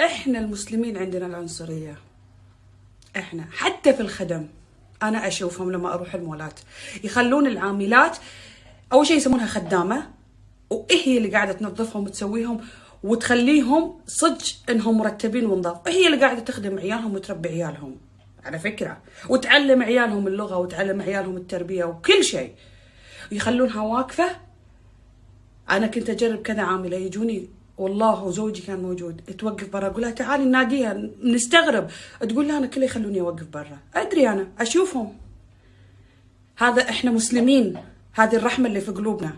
احنا المسلمين عندنا العنصرية، احنا حتى في الخدم. انا اشوفهم لما اروح المولات يخلون العاملات، اول شيء يسمونها خدامة، وهي اللي قاعدة تنظفهم وتسويهم وتخليهم صدق انهم مرتبين ونظاف، هي اللي قاعدة تخدم عيالهم وتربي عيالهم على فكرة، وتعلم عيالهم اللغة وتعلم عيالهم التربية وكل شيء، يخلونها واقفة. انا كنت اجرب كذا عاملة يجوني، والله وزوجي كان موجود، توقف برا، اقول لها تعالي نناديها، نستغرب، تقول لها انا كله يخلوني اوقف برا. ادري انا اشوفهم. هذا احنا مسلمين، هذه الرحمة اللي في قلوبنا.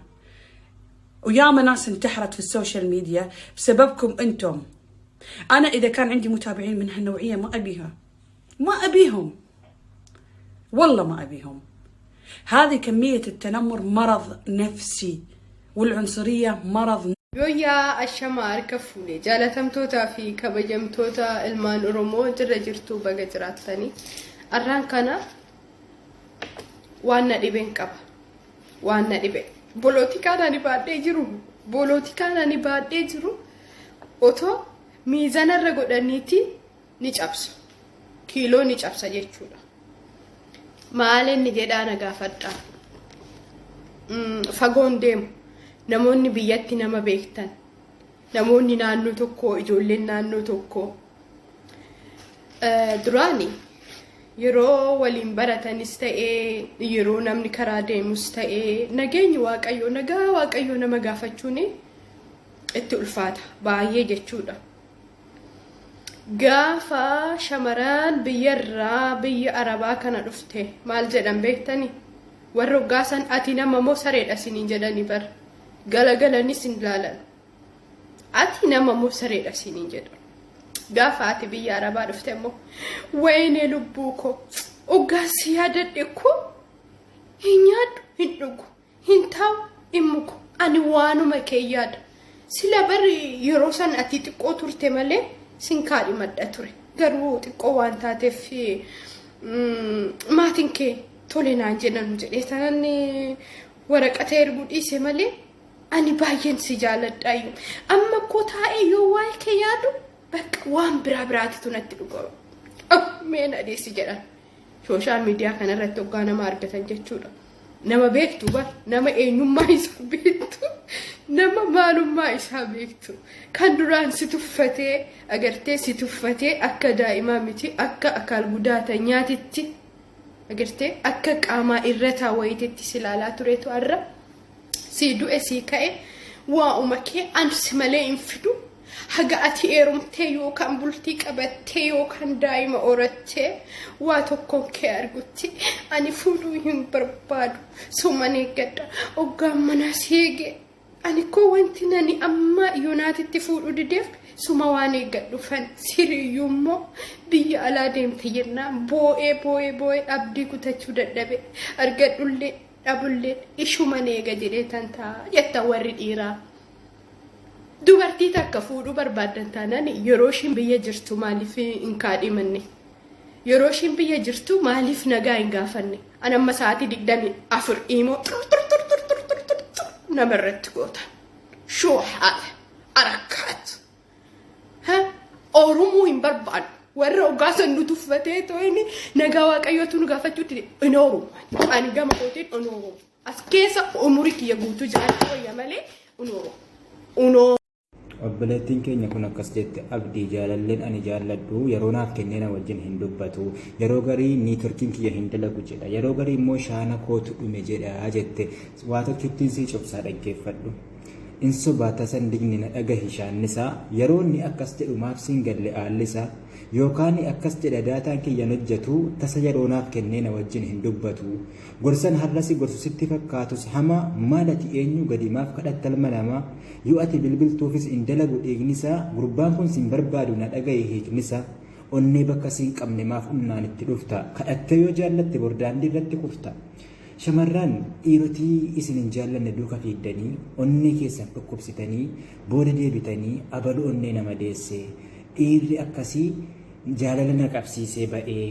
وياما ناس انتحرت في ال social media بسببكم انتم. انا اذا كان عندي متابعين من هالنوعية ما ابيها، ما ابيهم، والله ما ابيهم. هذه كمية التنمر مرض نفسي، والعنصرية مرض. Yooyyaa ashamaa harka fuune jaalatamtootaa fi kabajamtoota ilmaan Oromoo jirra jirtuu baga jiraattanii. Arraan kana waan na dhibeen qaba. Waan na dhibe. Bolootikaan ani baadhee jiru bolootikaan ani baadhee jiru otoo miizanarra godhaniiti ni cabsa. Kiiloo ni cabsa jechuudha. Maal inni jedhaa na gaafadhaa. Fagoon deemu. Namoonni biyyatti nama beektan. Namoonni naannoo tokkoo, ijoolleen naannoo tokkoo. Duraani yeroo waliin baratanis ta'ee, yeroo namni karaa deemus ta'ee, nageenyi Waaqayyoo, nagaa Waaqayyoo nama gaafachuun itti ulfaata baay'ee jechuudha. Gaafa shamaraan biyyarraa biyya Arabaa kana dhufte maal jedhan beektani? Warra hoggaasan ati nama moo sareedha isiniin jedhani bar. Galagalanis hin laalan. Ati nama moo sareedha isiniin jedhan. Gaafa ati biyya Arabaa dhufte immoo wayinee lubbuu koo hoggaasi yaadadhe koo hin nyaadhu, hin dhugu, hin taa'u, hin muku, ani waanuma kee yaada. Sila barri yeroo san ati xiqqoo turte malee sin kaadhimadha ture. Garuu xiqqoo waan taateef maatiin kee tole naan jedhan jedhee tanan waraqata erguu dhiise malee ani baay'een si jaaladhaayyuu. Amma koo taa'ee yoo waa'ee kee yaadu bakka waan biraa biraatitu natti dhugama. Mee na dhiisi jedhan. Social media kanarratti hoggaa nama argatan jechuudha. Nama beektu bar, nama eenyummaa isaa beektu, nama maalummaa isaa beektu, kan duraan si tuffatee agartee, si tuffatee akka daa'imaa miti, akka akaal gudaata nyaatitti agartee, akka qaamaa irrataa wayititti si ilaalaa turetu har'a si du'e si ka'e waa'uma kee ansi malee hin fidu. Haga ati heerumtee yookaan bultii qabattee yookaan daa'ima horattee waa tokkoon kee argutti ani fuudhuu hin barbaadu. Suman eeggadha. Hoggaan manaa si eege. Ani koo wanti nani amma yoonaatitti fuudhuu dideef suma waan eeggadhufan siriyyuu immoo biyya alaa deemte jennaan boo'ee boo'ee boo'ee abdii kutachuu dadhabe, argadhullee dhabullee ishuman eega jedhee tan ta'a jetta warri dhiiraa. Dubartii takka fuudhuu barbaaddan taanaan yeroo ishiin biyya jirtu maaliif hin kaadhimanne? Yeroo ishiin biyya jirtu maaliif nagaa hin gaafanne? An amma sa'aatii 24 imoo tur tur tur tur tur tur tur tur nama irratti goota. Shoo haala arakkaat. Ha? Oromoo hin barbaadu. Warra hoggaa san nu tuffatee too'ini nagaa Waaqayyootu nu gaafachuutti hin Oromoo. Ani gama kootiin hin Oromoo. As keessa umurii kiyya guutuu jiraachuu wayya malee hin Oromoo. Unoo. Obboleettiin keenya kun akkas jette: Abdii, jaalalleen ani jaalladhu yeroo naaf kennee na wajjin hin dubbatu. Yeroo garii networkiin kiyya hin dalagu jedha. Yeroo garii immoo shaana kootu dhume jedha jette. Waa tokkittiin sii cobsaa, dhaggeeffadhu. In sobaa tasan digne, na dhagahi, shaannisaa yeroo inni akkas jedhu maaf siin galle aallisaa? Yookaan akkas jedha, dataan kiyyan hojjetu, tasa yeroo naaf kennee na wajjin hin dubbatu. Gorsan har'a si gorsu sitti fakkaatus hamaa, maal ati eenyu gadi maaf kadhatta ilma namaa? Yoo ati bilbiltuufis hin dalagu dhiignisaa, gurbaan kun sin barbaadu, na dhagahi hiiknisaa. Onnee bakka siin qabne maaf humnaan itti dhufta? Kadhattee yoo jaallatte bor daandii irratti kufta. Shamarran, dhiirotii isin hin jaallanne duuka fiiddanii onnee keessan dhukkubsitanii booda deebitanii abalu onnee nama deesse, dhiirri akkasii jaalala na qabsiisee ba'ee,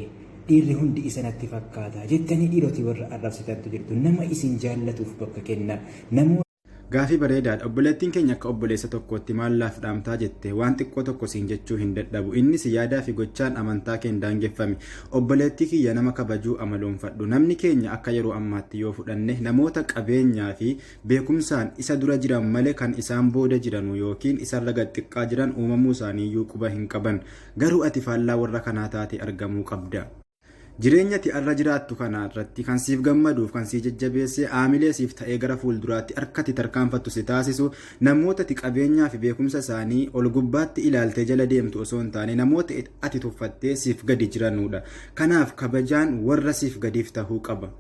dhiirri hundi isa natti fakkaata jettanii dhiirotii warra arrabsitantu jirtu. Nama isin jaallatuuf bakka kenna. Namoota Gaafii bareedaadha. Obboleettiin keenya akka obboleessa tokkootti maal laaf dhaamtaa jette waan xiqqoo tokko siin jechuu hin dadhabu. Innis yaadaa fi gochaan amantaa keen daangeffame. Obboleettii kiyya, nama kabajuu amaloonfadhu. Namni keenya akka yeroo ammaatti yoo fudhanne, namoota qabeenyaa fi beekumsaan isa dura jiran malee kan isaan booda jiranu yookiin isarra gad xiqqaa jiran uumamuu isaaniiyyuu quba hin qaban. Garuu ati faallaa warra kanaa taate argamuu qabda. Jireenya ati arra jiraattu kana irratti kan siif gammaduuf, kan si jajjabeessee aamilee siif ta'ee gara fuulduraatti harkatti tarkaanfattu si taasisu, namoota ati qabeenyaa fi beekumsa isaanii ol gubbaatti ilaaltee jala deemtu osoo hin taane, namoota ati tuffattee siif gadi jiranudha. Kanaaf kabajaan warra siif gadiif tahuu qaba.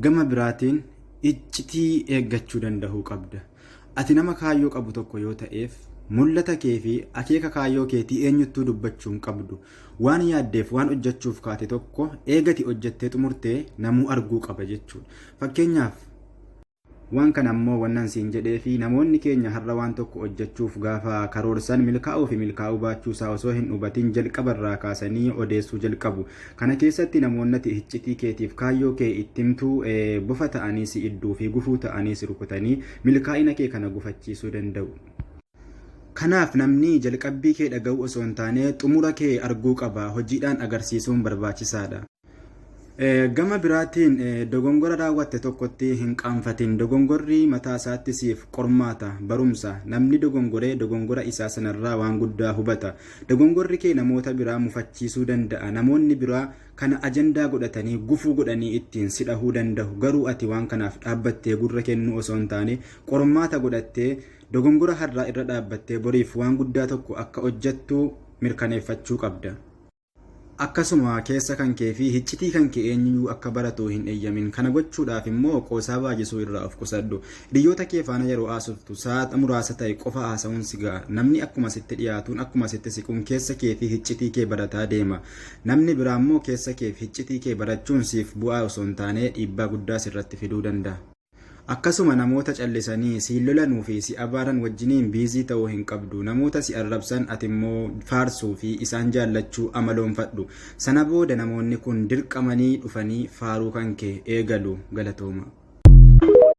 Gama biraatiin iccitii eeggachuu danda'uu qabda. Ati nama kaayyoo qabu tokko yoo ta'eef, mul'ata kee fi akeeka kaayyoo keetii eenyuttuu dubbachuu hin qabdu. Waan yaaddeef waan hojjechuuf kaate tokko eegati hojjettee xumurtee namuu arguu qaba jechuudha. Fakkeenyaaf, waan kana ammoo wannan siin jedhee fi namoonni keenya har'a waan tokko hojjechuuf gaafa karoorsan, milkaa'uu fi milkaa'uu baachuusaa osoo hin hubatin jalqabarraa kaasanii odeessuu jalqabu. Kana keessatti namoonni ati iccitii keetiif kaayyoo kee itti himtuu bofa ta'anii si idduu fi gufuu ta'anii si rukutanii milkaa'ina kee kana gufachiisuu danda'u. Kanaaf namni jalqabbii kee dhaga'uu osoo hin taane xumura kee arguu qaba. Hojiidhaan agarsiisuun barbaachisaadha. Gama biraatiin dogongora raawwatte tokkotti hin qaanfatin. Dogongorri mataa isaatti siif qormaata, barumsa. Namni dogongoree dogongora isaa sanarraa waan guddaa hubata. Dogongorri kee namoota biraa mufachiisuu danda'a. Namoonni biraa kana ajandaa godhatanii gufuu godhanii ittiin si dhahuu danda'u. Garuu ati waan kanaaf dhaabbattee gurra kennuu osoo hin taane, qormaata godhattee dogongora har'aa irra dhaabbattee boriif waan guddaa tokko akka hojjettu mirkaneeffachuu qabda. Akkasuma keessa kan kee fi iccitii kan kee eenyuyyuu akka baratu hin eeyyamin. Kana gochuudhaaf immoo qoosaa baay'isuu irraa of qusadhu. Hiriyoota kee faana yeroo haasoftu sa'a muraasa ta'e qofa haasa'uun si ga'a. Namni akkuma sitti dhiyaatuun, akkuma sitti siquun keessa kee fi iccitii kee barataa deema. Namni biraa immoo keessa kee fi iccitii kee barachuun siif bu'aa osoo hin taane dhiibbaa guddaa sirratti fiduu danda'a. Akkasuma namoota callisanii siin lolanuu fi si abaaran wajjiniin busy ta'uu hin qabdu. Namoota si arrabsan ati immoo faarsuu fi isaan jaallachuu amaloonfadhu. Sana booda namoonni kun dirqamanii dhufanii faaruu kan kee eegalu. Galatooma.